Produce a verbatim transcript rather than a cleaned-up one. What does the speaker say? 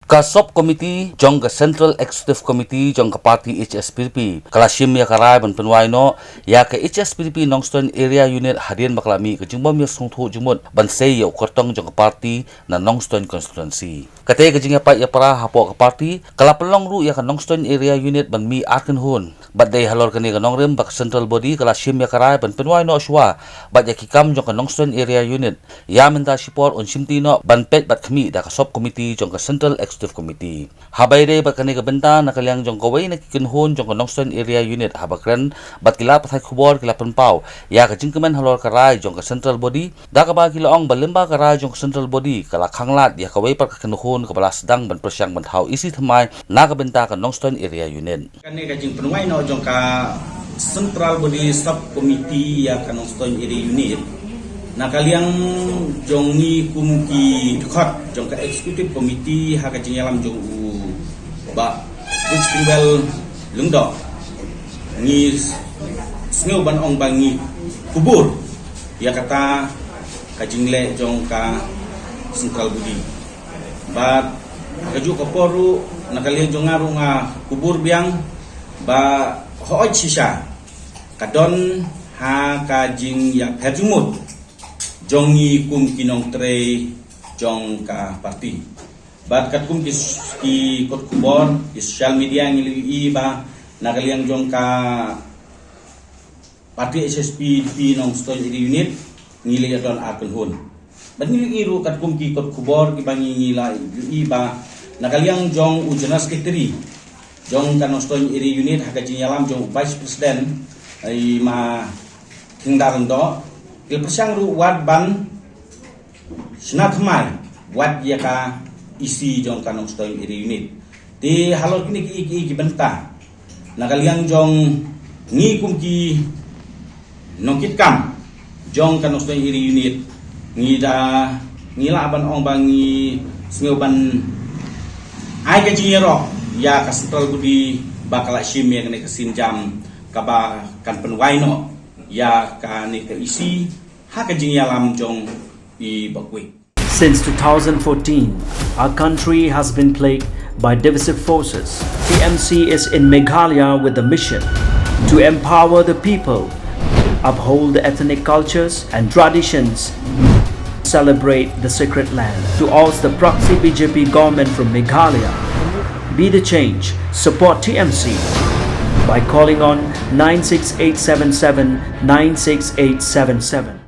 Ka Sub Committee jong ka Central Executive Committee jong ka party H S P D P ka la shim ïa ka rai ban pynwai noh ïa ka H S P D P Nongstoiñ Area Unit hadien ba ka la mih ka jingbym ïasngewthuh jingmut ban sei ïa u kyrtong jong ka party na Nongstoiñ Constituency. Kata ka jingïapait ïapra hapoh ka party ka la pynlong ruh ïa ka Nongstoiñ Area Unit ban mih ar kynhun. Bad dei halor kane ka nongrim ba ka Central Body ka la shim ïa ka rai ban pynwai noh shuwa bad ïa ki kam jong ka Nongstoiñ Area Unit. Ïa mynta shipor un shimti noh ban peit bad khmih da ka Sub Committee jong ka Central Executive Committee. Haba ïadei bad kane ka bynta, na ka liang jong kawei na ki kynhun jong ka Nongstoiñ Area Unit, haba kren bad ki lad pathai khubor, ki la pynpaw ïa ka jingkmen halor ka rai jong ka Central Body, da kaba ki la ong ba lyngba ka rai jong ka Central Body ka la khanglad ïa kawei pat ka kynhun kaba la sdang ban pyrshang ban thaw isi thymmai na ka bynta ka Nongstoiñ Area Unit. Kane ka jingpynwai noh jong ka Central Body Sub Committee ïa ka Nongstoiñ Area Unit, na ka liang jong ngi kum ki dkhot jong ka Executive Committee ha ka jingïalam jong u Bah Christobel Lyngdoh, ngi sngew ban ong ba ngi kubur ïa kata ka jingleh jong ka Central Body. Bad ha kajuh ka por ruh, na ka liang jong nga ruh nga kubur biang ba hooid shisha ka don ha ka jingïapher jingmut jong ngi kum ki nongtrei jong ka party. Bad katkum ki, ki kot khubor, ki social media, ngi la ïohi ba na ka liang jong ka party H S P D P Nongstoiñ Area Unit ngi la ïadon ar kynhun. Bad ngi la ïohi ruh katkum ki kot khubor kiba ngi, ngi la ïohi ba na ka liang jong u General Secretary jong ka Nongstoiñ Area Unit ha ka jingïalam jong u Vice President, i Ma Thingdar Lyngdoh, ki la pyrshang ruh wat ban shna thymmai wat ïa ka E C jong ka Nongstoiñ Area Unit. Te halor kine ki, ki, ki bynta, na ka liang jong ngi kum ki nongkitkam jong ka Nongstoiñ Area Unit, ngi da, ngi lah ban ong ba ngi sngew ban ai ka jingïaroh ïa ka Central Body ba ka la shim ïa kane ka sienjam kaba kan pynwai noh ïa kane ka E C ha ka jingïalam jong i Bah Quick. Since two thousand fourteen, our country has been plagued by divisive forces. T M C is in Meghalaya with the mission to empower the people, uphold the ethnic cultures and traditions, celebrate the sacred land. To oust the proxy B J P government from Meghalaya, be the change, support T M C by calling on nine six eight seven seven nine six eight seven seven.